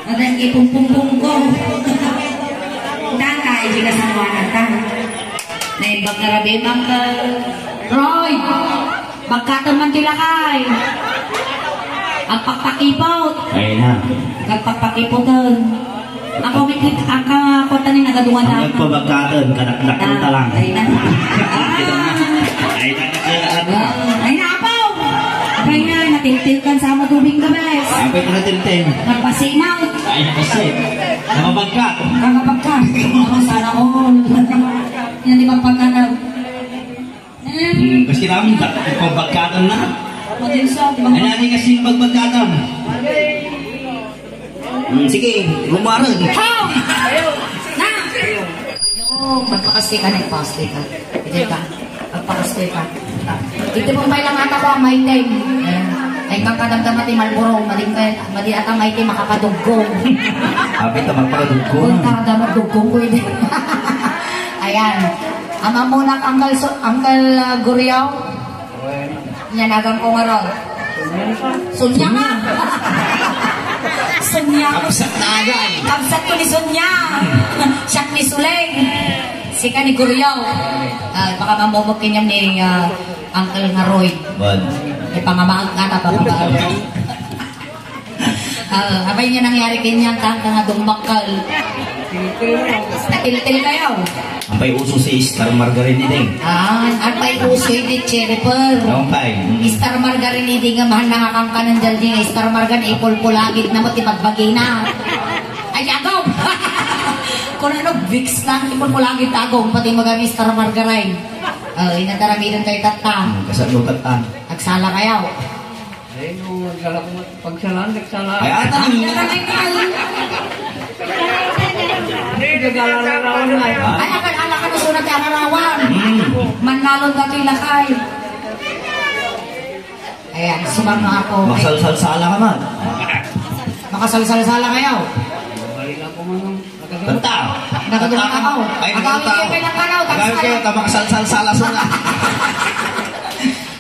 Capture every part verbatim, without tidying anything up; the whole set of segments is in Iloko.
Adan ipumpumpong ko. Tata, iti kasangoanan ta. Naimbag nga rabii, Uncle. Roy! Bagkaten man ti lakay. Agpakpakipot. Ay na. Agpakpakipoten. Ako, mit-, mit-, ang kakutan ni nagadungan na. Ang nagpabagkaten, kadakdak ta lang. Ay na. Ay, kadakdak ta. Ay na, apaw! Apay nga, natiltil kan sa madubing ka, bes. Apay ka natiltil. Nagpasinaw. Ay, kasi. Nakabagkat. Nakabagkat. Ako, sana all. Yan, di ba, pagkanaw? Hmm, kasi namin, pagpagkatan na. Ano, ano kasi yung pagpagkatan? Hmm, sige, lumaran. How? Na! Yung, magpakastika na, ipakastika. Ito ka. Magpakastika. Ito pong may lang ata ko ang maitim. Ayan. Ay, kang kadamdama ti Marlboro, mading kaya, madi ata maitim, makapatugkong. Abi ta, magpakatugkong. Punta, damat tugkong ko, hindi. Ayan. Ama muna, Uncle Su-, Uncle, uh, Guriao. Nyanagan ko nga raw. Sonia nga. Sonia. Kabsat na agay. Kabsat ko ni Sonia. Siak ni Suleng. Sika ni Guriao. Ah, baka mamumot kanyang ni, ah, Uncle nga Roy. Wan. Ipangamaag ka na, pangamaag. Ah, apay nga nangyari kanyan, tangka nga dumakkel. Natiltil kayo. Apay uso si Star Margarine idi. Ah, apay uso idi, Cherry Pearl. Apay. Mm. Star Margarine idi nga mahal na nga kangkanan dyan di nga Star Margarine, ipulpulagid na mo ti bagbagina. Ay, agaw! Kung ano, Vicks lang, ipulpulagid tagong, pati magami Star Margarine. Oh, inataramidan kayo, tatta. Hmm, kasano, tatta? Agsala kayo. Ay, no, nagsala ko, pagsalaan, nagsala. Ay, ata. Ay, ata, ay, ay. Hindi, naglalarawan na. Ay, akal-ala ka na sunod ka narawan. Hmm. Manalon ka kay lakay. Ayan, sumama ako. Masalsalsala ka man. Makasalsalsala kayo. Balik ako, manong. Kanta. Nakaduha na ako. Ay, agawin kanta. Kayo kay lang kanaw, agawin kayo, tapos tama ka salsal-sala, sala.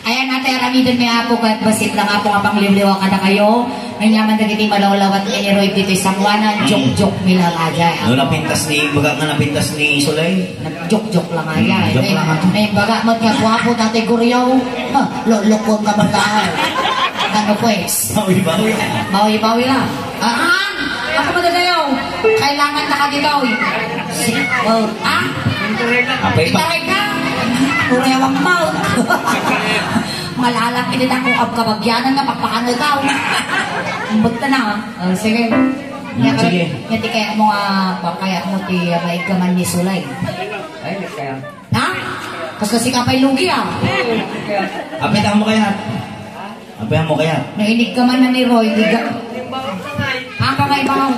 Ayan, ate, aramiden mi, Apo, ket bassit lang, Apo, nga pangliwliwa kadakayo. Nanyaman dagiti malawlawat ni Roy ditoy sangoanan, mm, joke-joke mi lang, ajay. No, napintas ni, baga nga napintas ni Soleil. Nag-joke-joke lang, ajay. Mm, joke lang, ato. May, may baga met nga guapo, Tatay Guriao. Ha, lo-, lokon ka man, Tatay. Ano, pues? Bawi-bawi. Bawi-bawi lang. Ah, ako madadayo. Kailangan na ka dito, eh. Si-, oh, ah? Apay pa. Itaray ka. Urewang mouth. Malalaki din ako. Ab kabagyanan na, pakpakan na ikaw. Ambot ka na, ah. Oh, sige. Hmm, sige. Nga, nga, ti kaya mo nga, pa-, kaya mo ti, ah, maigkaman ni Sulay. Ay, kaya. Ha? Kas kasi ka pa'y lugi, ah. Apay, tama kaya. Apay mo kaya? Nainig ka man na ni Roy, iga-, ah, kamay mo.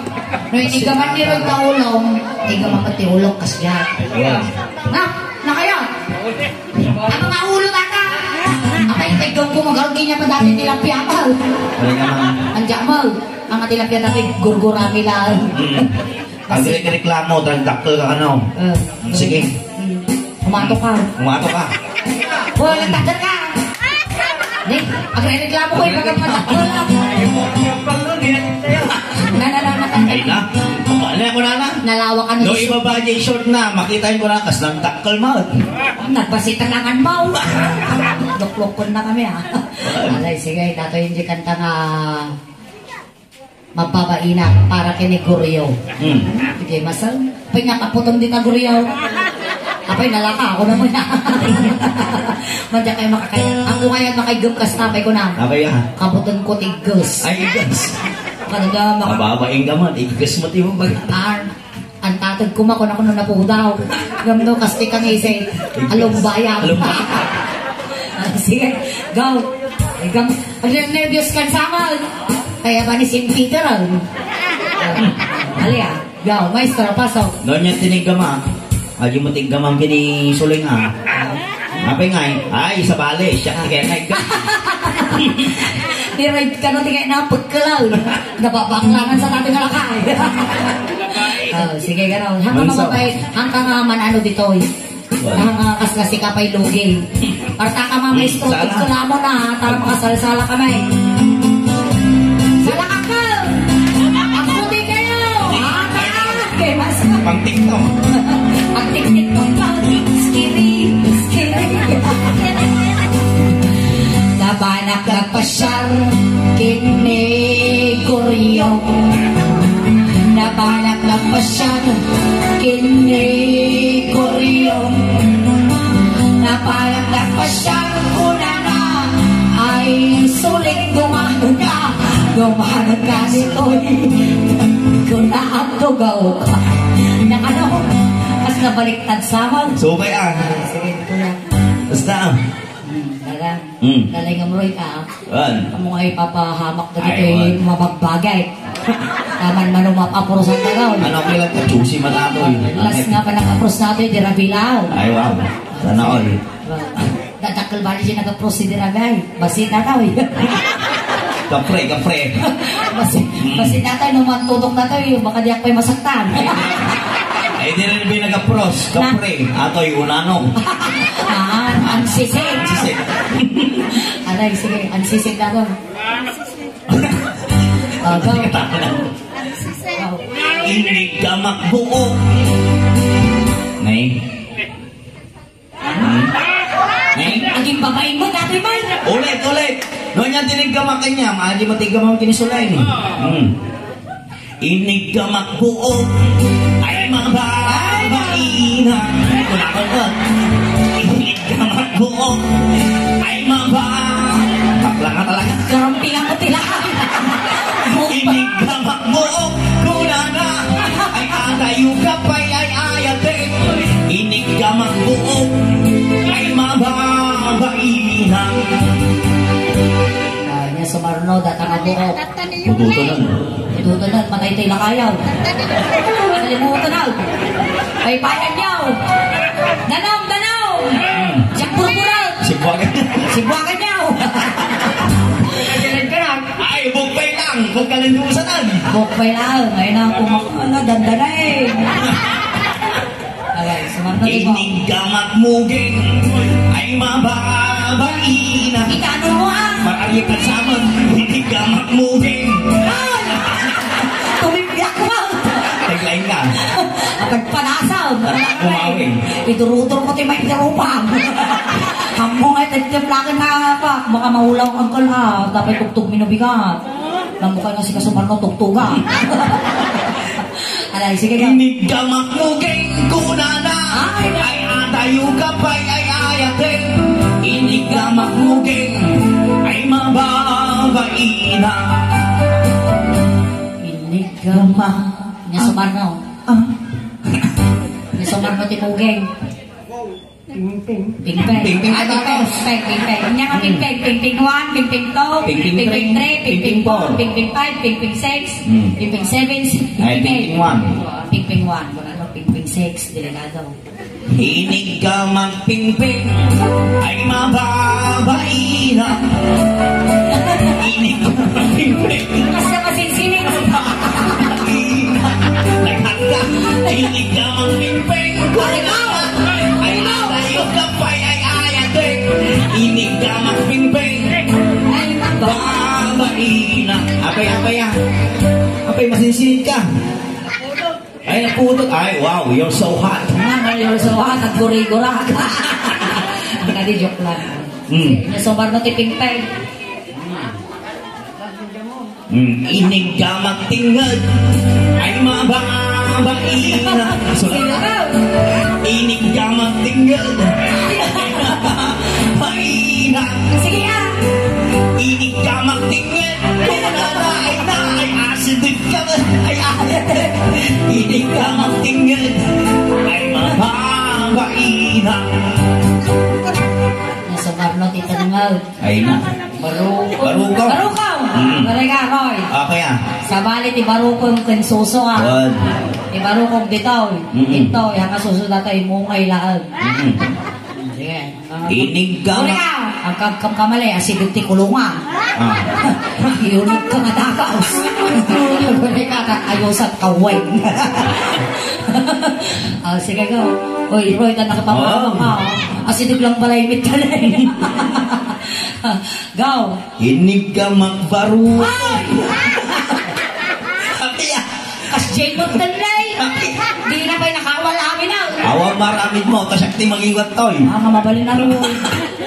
Nainig ka man ni Roy, kaulong, iga mapati ulok, kasya. Ayan. Na, na kaya? Ang mga ulo na ka. Apay, tigong ko, magargi niya pa dati tilapia ka. Wala naman. Andiyan mo, ang tilapia dati, gurgurami lang. Mm. Agreklamo, dagdakkel ka, ano? Eh. Sige. Mm. Umato ka. Umato ka. Hoy, nagdakkel ka. Di, agreklamo ko, ipagkapadakkel ka. Na, na, na, na. Ay na. Ano ako na na? Nalawa ka na. No, ibaba niya yung short na. Makita yung ko na, kas nagdakkel mo. Nagpasitalangan mo. Luklukon na kami, ah. Alay, sige, datoy yung kanta nga Mababaina para ken ni Guriao. Hmm. Sige, masal. Apay nga kaputon dita Guriao. Apay, nalaka ako na muna. Manda kayo makakay-, ako ngayon makaigem kasta, apay ko na. Apay, ah. Kaputon ko ti igges. Ay, igges. Ano ka, maka- Mababain ka man, igges mo ti mo ba? Ah, ang tatag ko, makon ako nung napudaw. Gamno, kasti kang isay. Igges. Alumbaya. Alumbaya. Ah, sige, go. Ay, gam-, Agnerbios kan samal. Kaya ba ni Saint Peter, ah? Ah, ali, ah. Yaw, maestro, pasok. Doña Tinigama. Adi mo tiggamang kini suling, ah. Apay nga, eh. Ay, sabali. Siya, ah, kaya nga, eh. Ni Red ka no, tigay na pagkalaw. Nababaklangan sa tabi nga lakay. Oh, sige, garo. Hangka mamabay, hangka nga man ano ditoy. Ang, ah, kas-, kasi ka pa'y lugi. Parta ka, mga maestro, sa-, tigko na mo na, ha? Tara, makasalsala kami. Salakak ka! Ang puti ka Agtiktik pa, skiri, skiri. Nabalak nagpasiar ken ni Coryong. Nabalak nagpasiar ken ni Coryong. Nabalak nagpasiar kunana, ay sulit dumanon ka. Dumanon ka ditoy. Kuna, agtugaw ka. Nakano? Kas nabaliktad sa amin. Subay, ah. Sige, kuya. Basta, ah. Hmm, dala. Hmm. Dala nga muroy ka, ah. Wan. Amo nga ipapahamak na Ay, ditoy wan. Mabagbagay. Taman man umapapros ang tagaw. Ano, kailan ka? Juicy man ato, eh. Last nga pa nakapros nato, eh, di rabilaw. Ay, wow. Sana all. Dadakkel bali siya nagapros si Dirabay. Basi na tao, eh. Kapre, kapre. Basi, basi na tao, nung matutok na tao, eh, baka di ako pa'y masaktan. Ay, di rin ba nagapros? Na- Kapre. Atoy, unano. Ah, ang sisig. Sisig. Aray, sige, ang sisig na to. Agaw. Ang sisig. Inig ka makbuok. Nay. Hmm? Eh? Aging babaeng mo, dati man. Ulit, ulit. No, niya tiniggamak kanya, maagi matiggamak kinisulay ni. Hmm. Iniggamak buok, ay mababaina. Kunakon ko. Iniggamak buok, ay maba-, bakla ka talaga. Karampi lang ko tila. Iniggamak buok, kunana. Ay, atayo ka pa'y ay ayate. Iniggamak buok, ay mababaina. Ah, nia sumarno, data nga buok. Bututan na. Bututan na, matay tayo lakayaw. Kalimutan na. Paypayan niyaw. Danong, danong. Siya purpura. Sibuagan. Sibuagan niyaw. Ay, bukpay lang. Huwag kalandusanan. Bukpay lang. Ngayon na ako makakala. Dandanay. Agay, sumarno, di ba? Iniggamak muging, ay mababaina. Ikano mo, ah? Marami ka sa amin. Iniggamak muging. Ay! Tumimpiak mo. Taglain ka. Apagpanasaw. Kumawin. Idurudur ko ti may tirupang. Ammo nga, tagtimplakan na pa. Baka maulaw ang kal, ah. Dapat tugtog minubigat. Namukay nga si Kasumarno, tugtuga. Alay, sige na. Iniggamak muging kunana. Ay. Ay, atayo ka pa'y ay ayate. Iniggamak muging, ay mababaina. Iniggamak. Nia sumarno. Ah. Nia sumarno ti muging. Pingping. Pingping. Pingping. Ah, pingping. Pingping, pingping. Nia nga pingping. Pingping one, pingping two, pingping three, pingping four, pingping five, pingping six, pingping seven, pingping one. Pingping one. Wala no pingping six, delikado. Iniggamak pingping, ay mababaina. Iniggamak pingping. Basta masinsining. Nagkanta. Iniggamak pingping. Ay, no. Ay, no. Tayo ka pa'y ay ayate. Iniggamak pingping. Ay, no. Babaina. Apay, apay, ah. Apay, masinsining ka. Ay, naputol. Ay, wow, you're so hot. Nga, nga, you're so hot. At guri-gura. Ang kadi, joke lang. Mm. Nia sumarno ti pingping. Mm. Iniggamak tinged. Ay, mababaina. Iniggamak tinged. Ay, mababaina. Sige, ah. Iniggamak tinged. Kunana, ay na, ay asideg ka, ay, ay. Iniggamak tinged, ay mababaina. Nia sumarno ti tengnged. Ay na. Baruko. Baruko. Baruko. Mm. Barega, Roy. Okay, ah. Sabali ti baruko ken suso, ah. Wan. Ti baruko ditoy. Mm. Ditoy, ang suso datoy, mungay laeng. Mm. Sige. Iniggamak. Uli ka! Agkagkamkamali, asideg ti kulungan. Ah. Iuneg ka nga dagas. Uli ka, ayusat ka, weng. Ah, sige, go. Oy, Roy, ta nakapamama ka. Asideg lang pala imit ka na, eh. Go. Iniggamak baro. Ay! Apiya. Kas Jane Montellay. Di na pa'y Maramid mo, ta siak ti mangiwat toy. Ah, nga mabalin na ro.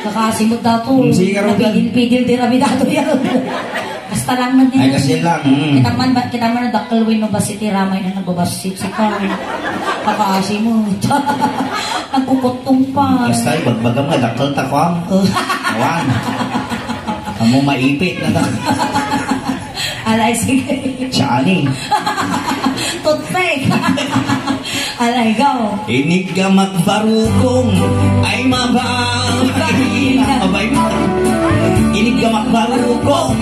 Kakasimod dato. Mm, sige, Ruben. Napidil-pidil, di rami dato yan. Basta lang na din. Ay, kasi lang, mm. Kita man ba, kita man ang dakkel wenno bassit ti ramay na nagbabasit sika. Kakasimod. Nagkukuttong pa. Basta, ibagbagam nga, dakkel ta, kuwam. Oh. Awan. Amo maipit na ta. Alay, sige. Siya ani. Toothpick. Alay, go. Iniggamak barukong ay mababaina. Abay mo. Iniggamak barukong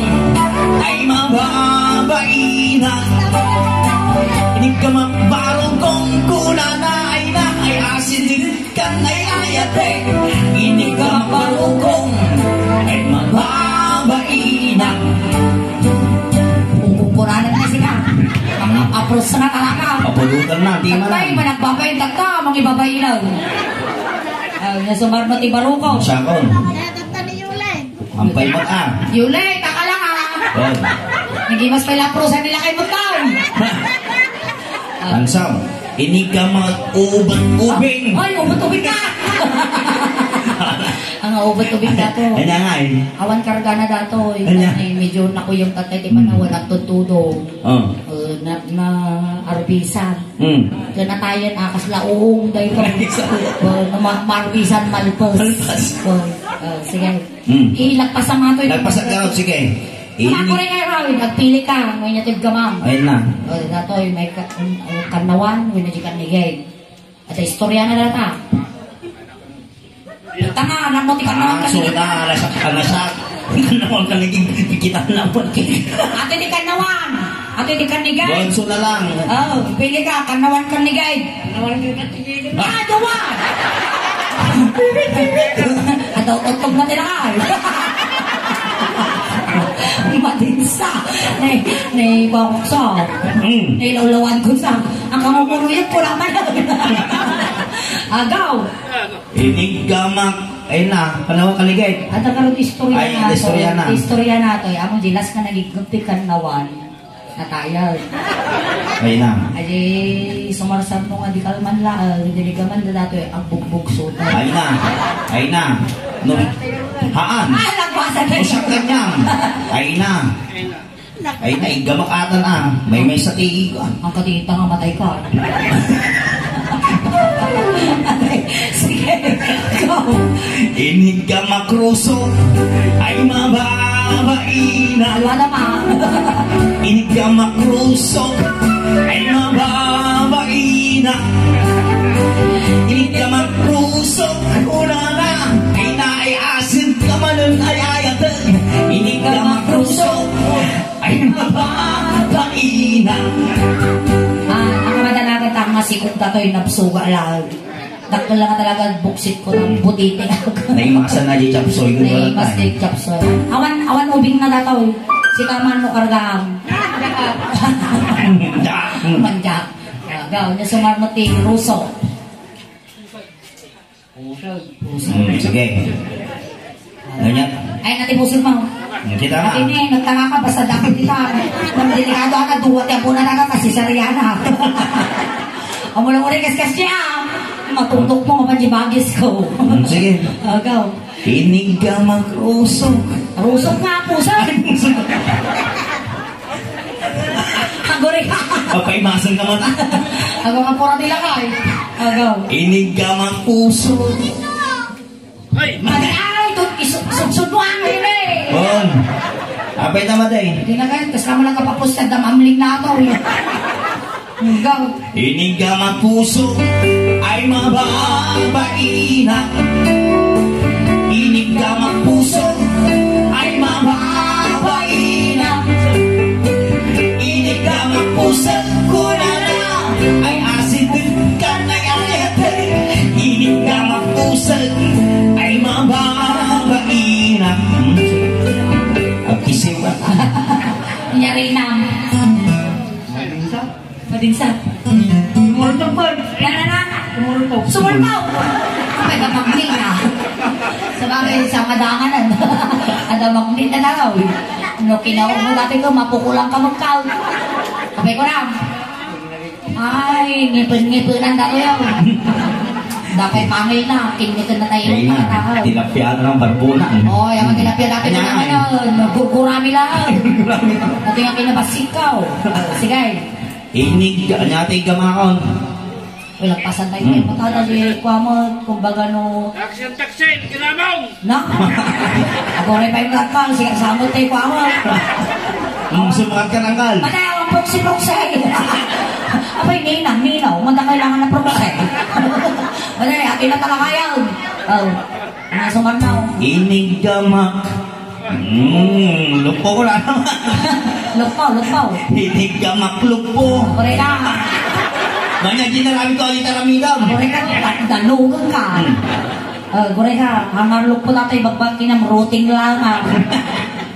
ay mababaina. Iniggamak barukong kunana ay na ay asin din. Kan ay ayate, ini ka maparukong, ay mababaina. Pupupuranan na sila. Mga apros na talaga. Mapulutan na, di man. Patay, managbabain ka ka, mangibabainaw. Ay, nasumarno ti baruko. Sakon. Ampay mo, ah. Yulay, taka lang, ah. Bon. Nagimas pay la prosa nila kay Mutang. Ansam, ini ka mag-ubat-ubing. Ay, ubat-ubing ka. Ang ubat-ubing dato. Ano nga, eh? Awan karga na dato, eh. Ano? Ay, medyo nakuyong tatay, di ba, na wala tutudo. Oh. Eh, na, na arbisan. Hmm. Kaya natayan, ah, kasla uong, dahil ko. Arbisan. Oh, na ma-, marbisan, malpas. Malpas. Oh, oh, sige. Hmm. Ilagpasan nga to, eh. Lagpasan ka raw, sige. Ako rin nga raw, nagpili ka, may natib ka, ma'am. Ayun na. O, datoy, may ka-, um, uh, kannawan, may natib ka nigay. At istorya na data. Tanga, anak mo, ti kannawan. Ah, so na, alasak, alasak. Kannawan ka naging kita na po. Ate, ti kannawan. Ate, ti kanigay. Bonso na lang. Oh, pili ka, kannawan, kanigay. Kannawan, kanigay. Ah, duwa! Bibit, bibit! Ataw, utog na tila ka. Madinsa. Nay, nay, bawak sa. Mm. Nay, lawlawan ko sa. Ang kamamuruyot ko naman. Agaw. Iniggamak. Ay na, panawa kaligay. At ang karoon istorya Ay, na istorya to. Na. Istorya na to. Amo, di last ka nagigupit kan nawan. Natayan. Ay na. Ay, sumarsarno nga di kalman laeng, diligaman da datoy, agbugbugso. Ay na. Ay na. No. Haan. Ah, nagpasa na. Usak kanyang. Ay na. Ay na, iggamak atan, ah. May, may sa tiig, ah. Ang katita nga matay ka. Sige, go. Iniggamak ruso, ay mababaina. Wala pa. Iniggamak ruso, ay mababaina. Iniggamak ruso, unana, ay naiasin ka manen ay ayat. Iniggamak ruso, ay mababaina. Ah, nakamadalagan ta nga sikog datoy nabsuga lang. Dakkel lang talaga buksit ko ng butiti. Naimasan na di chapsoy ko. Naimas di chapsoy. Awan, awan ubing na dataw. Si kaman mo kargaam. Manjak. Agaw, niya sumarmati, ruso. Puso. Hmm, sige. Ganyan. Ay, nati puso mo. Kita nga. Ati ni, nagtanga ka, basta dapit kita. Ang delikado, ana, duwa, ti apo na naga, kasi sariana. Amo lang uri, kaskas niya. Matutok mo, mapanjibagis ko. Hmm, sige. Agaw. Iniggamak ruso. Ruso nga, puso. Aguri. Papaimasan ka man. Agaw, kapura nila ka, eh. Agaw. Iniggamak puso. Ay, ay, ito, isu-, suksud mo ang ini. Bon. Apay na, matay. Hindi na kayo, tas naman nagkapapos ka, damamling na ako, eh. Agaw. Iniggamak puso ay mababaina. Iniggamak puso ay mababaina. Iniggamak puso kunana ay asin ka na ayat. Iniggamak puso ay mababaina. Agkisiw ka. Nyari na. Madinsa. Sumultog po. Nana na? Sumultog. Sumultog. Pwede magming na. Sa bagay, sa madanganan. Ada magming na daw. No, kinaog mo dati ko, mapukulang ka magkaw. Kapay ko lang. Ay, ngipin-ngipinan na ko yun. Dapay pangil na, kinmiten na tayo. Ay na, tilapia na ng barbuna. Oh, yung tilapia dati na naman yun. Gurgurami lang. Gurgurami. Pati nga kinabasikaw. Sige. Inig, anya tayo gamakon? Wala, pasan tayo. Hmm. Matada, di, kuha mo, kumbaga, no. Action, taksil, kinamong! Na? Ako rin pa yung lakal, sige, samot tayo pa ako. Ang sumakat ka ng kal. Patay, ang proxy-proxy. Abay, ninang, ninaw, manda kailangan ng proxy. Patay, atin na talaga yan. Oh, ang sumarnaw. Iniggamak. Hmm, lupo ko na naman. Lupo, lupo. Iniggamak lupo. Pare ka. Banya, di na namin ko, alita namin ka. Pare ka, dalugan ka. Hmm. Eh, gure ka, hangar lukpo tatay, bagbag kinam, routine lang, ah.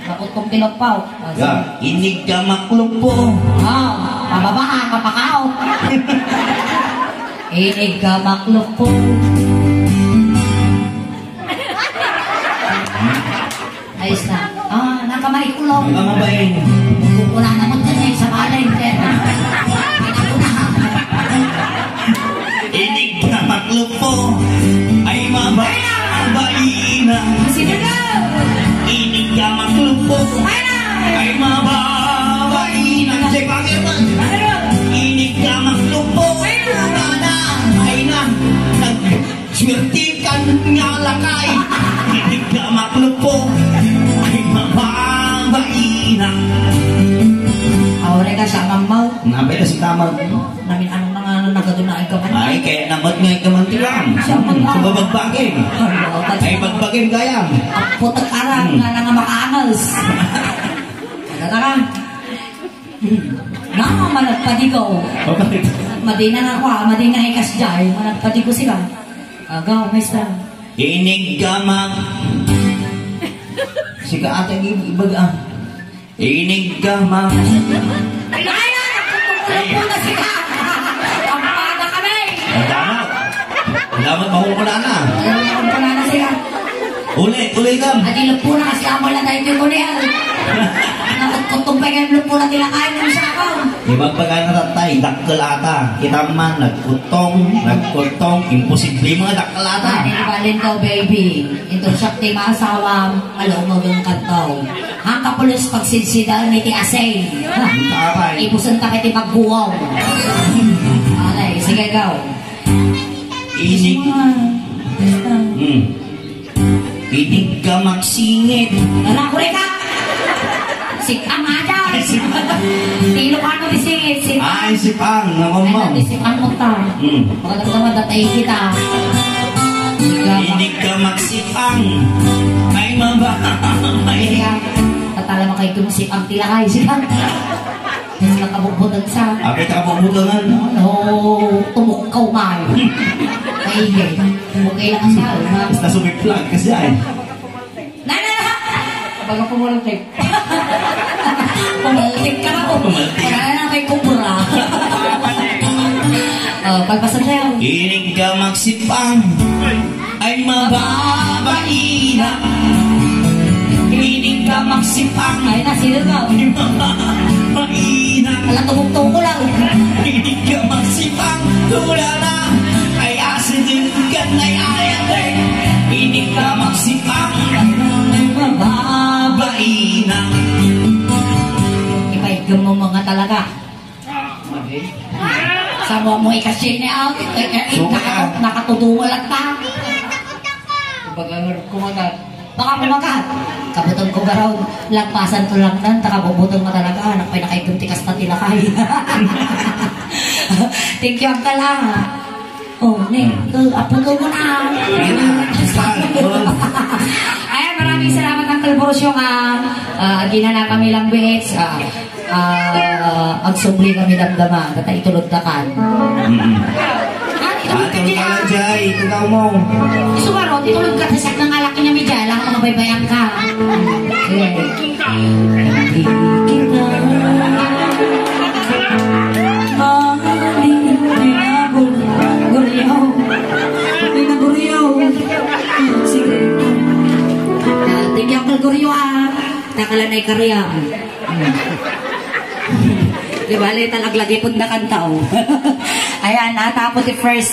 Nakutong ti lukpo. Ah, sige. Ya, iniggamak lukpo. Ah, pababa, ah, kapakaw. Iniggamak lukpo. Ayos na. Ah, nakamay ko lang. Ang mabait. Wala naman dyan eh, sa balay. Kaya na. Iniggamak lukpo, ay mababaina. Sino ka? Iniggamak lukpo, ay mababaina. Check out your man. Iniggamak lukpo, ay na, ay na. Nag-, swerte ka nga lakay. Iniggamak lukpo, ay mababaina. Awre ka sa mamaw. Napay ka si tamag. Namin anong mga nagado na ay kaman. Ay, kaya namat nga ikaman ti lang. Siya man. Sa babagbagin. Ay, bagbagin kaya. Ang putak aram Hmm. Nga nang makaangas. Tara. Hmm. Na, managpadigaw. Oh, bakit? Madina nga kwa, madina ikas jay, managpadigaw sila. Agaw, maestra. Iniggamak. Sika ate, ibaga. Iniggamak. Ay, ay, ay, nagkukulang po na sila. Ang bata kami. Ang damat. Ang damat, mahukula na. Ang bata na sila. Uli, uli ka. Adi lang po na kasi amo lang tayo yung kulihan. Nakutong pa yung po na tila kain ng sabaw. Di ba pag ano tatay, dakkel ata. Kita man, nagkutong, nagkutong, imposible mga dakkel ata. Ay, balin daw, baby. Ito siya, ti maasawa. Ala, umagang kantaw. Ang kapulos pagsidsidan iti asin. Ang tapay. Ibusen ka iti pagbuaw. Alay, sige, gaw. Inig. Hmm. Iniggamak singit. Ala, kureka. Sik-ang aja. Ay, sik-ang. Ti Ilocano ti singit, sik-ang. Ay, sik-ang. Naman, Ay, ma'am. Ti sik-ang mo ta. Hmm. Makadamdama, datay kita. Iniggamak sik-ang. Ay, mabait. Kaya, tatala makaitum sik-ang ti lakay, sik-ang. Tapos nakabukbutan sa Apay ta kabubutangan. No, tumukkaw man. Ay, okay lang siya, ma- Basta sumiplag kasi ay. Nana! Baga pumaltik. Pumaltik ka na po. Pumaltik. Wala na may kubra. Oh, pagpasok sa'yo. Inig ka magsipang. Ay, mababaina. Inig ka magsipang. Ay, na, sino ka? Ay, mababaina. Ala, tubog-tubog lang. Inig ka magsipang. Tulala. Ay, asin din ka na ay ayate. Inig ka magsipang. Ay, mababaina. Ipaigam mo mga talaga. Sa mo mo ikasine out, eh, eh, eh, So, naka-, ah. Nakatutuwa lang ta. Kumbaga, kumagat. Baka kumagat. Kabutang ko garaw, lagpasan ko lang nan, takabubutang mo talaga, anak pa nakaitim ti kasta ti lakay. Thank you, Uncle, ah. Oh, ne, Hmm. to, apo to mo na. Ayan, maraming salamat, Uncle Borcio, nga, ah, ginana kami lang bits, ah, ah, agsubli kami damdama, kata itulod ta kan. Mm-mm. Ah, itulod Ah, ka tulog ka diyan. lang, Jai. Ikaw mo. Isumaro, itulod ka, tasak ng alak niya, may jai lang, mga baybayan ka. Sige. Hindi kita mahalin, pinagul-, guryaw. Pinaguryaw. Sige. Ah, thank you, Uncle Guryo, ah. Takala na ikariam. Di ba, letal aglagipod na kanta, oh. Ayan, natapos si first